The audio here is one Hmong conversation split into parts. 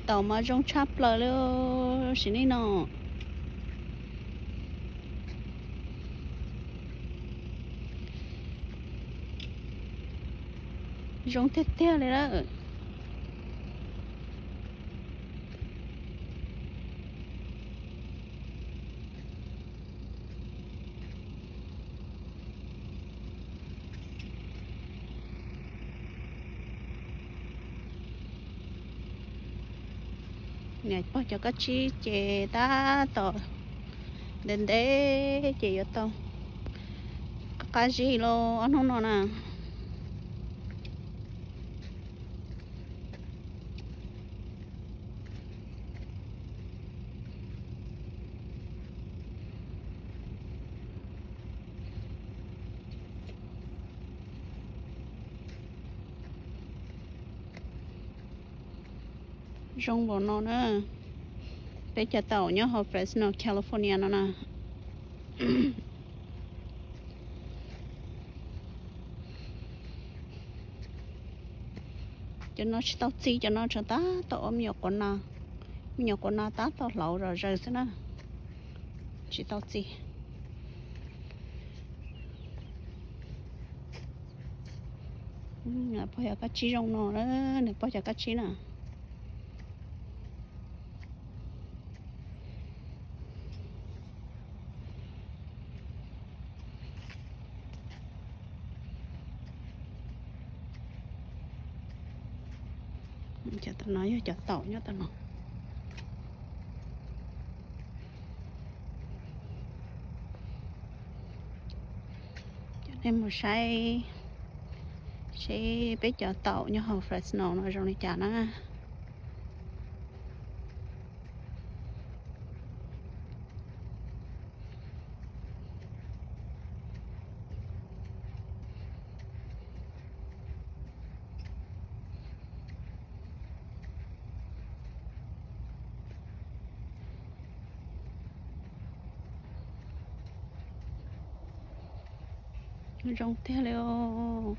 Taum mas zoo tshaj plaws li sim neej no. Zoo tiag tiag li lawm. Niam pog cov kab tsib ces tab tom ntev ntev ces yuav tau qab zib los ob hnub no na. Zoo npaum no na, peb cov taum nyob hauv Fresno, California no na. Cov no tsis tau txi, cov no tseem tab tom ua me nyuam quav na, me nyuam quav na tab tom hlauv zom zaws xwb na, tsis tau txi. Pog cov kab tsib zoo no, nws pog cov kab tsib na. Cov no yog cov taum nyob tom no. Cov nej mus saib seb peb cov taum nyob hauv Fresno no zoo li cas na. Zoo tiag li os.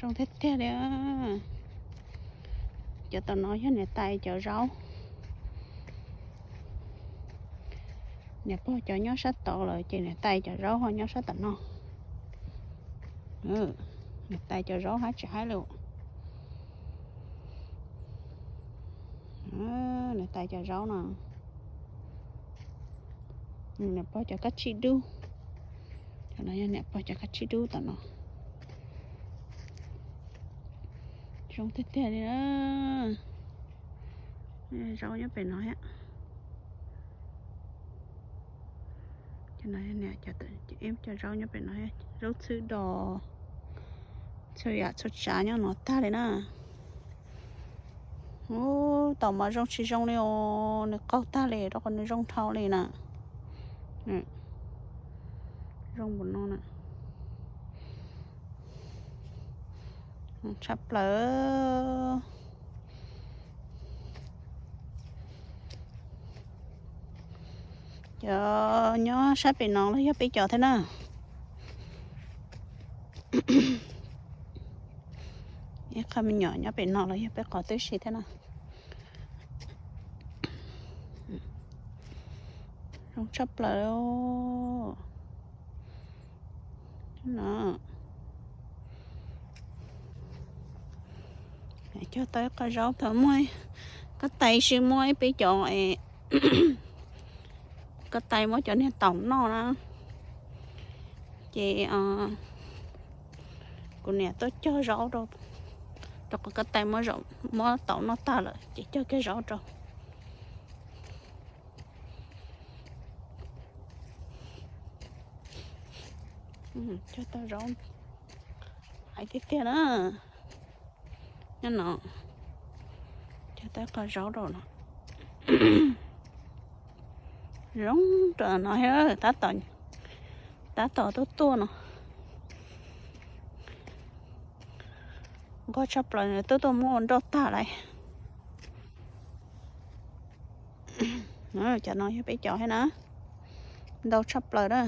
Zoo tiag tiag li. Cov tom no yog niam tais cov zaub. Niam pog cov nyob sab tod lawm ces niam tais cov zaub ho nyob sab tom no. Niam tais cov zaub hab tsis haib li. Niam tais cov zaub no. Niam pog cov kab tsib dub. Cov no yog niam pog cov kab tsib dub tom no. Zoo tiag tiag li na. Zaub nyob pem no thiab. Cov zaub nyob pem no, zaub txhwb dos, txhua yam txhua tsav nyob no tag li na. Ub, taum mas zoo tsis zoo li os, nws qaug tag li rau qhov nws zoo dhau li na. Zoo npaum no na. Tshaj plaws. Cov nyob sab pem no los yog peb cov thiab na. Ib qho me nyuam nyob pem no los yog peb qhov tib si thiab na. Zoo tshaj plaws. Cog tau ib qho zaub thaum muaj, koj tais sis muaj ib peb cov es Koj tais muab cov niag taum noj na. Ces kuv niam tuaj cog zaub rau, rau qhov koj tais muab taum noj tag lawm ces cog kiag zaub rau. Cog tau zaub hais tiag tiag na. Nyob no, cog tau qhov zaub rau no. Zoo rau no, tab tom, tab tom tuaj tuaj no. Nquag tshaj plaws, tuaj tuaj muab ua nroj tag lawm. Cov no yog peb cov thiab na. Ntau tshaj plaws na.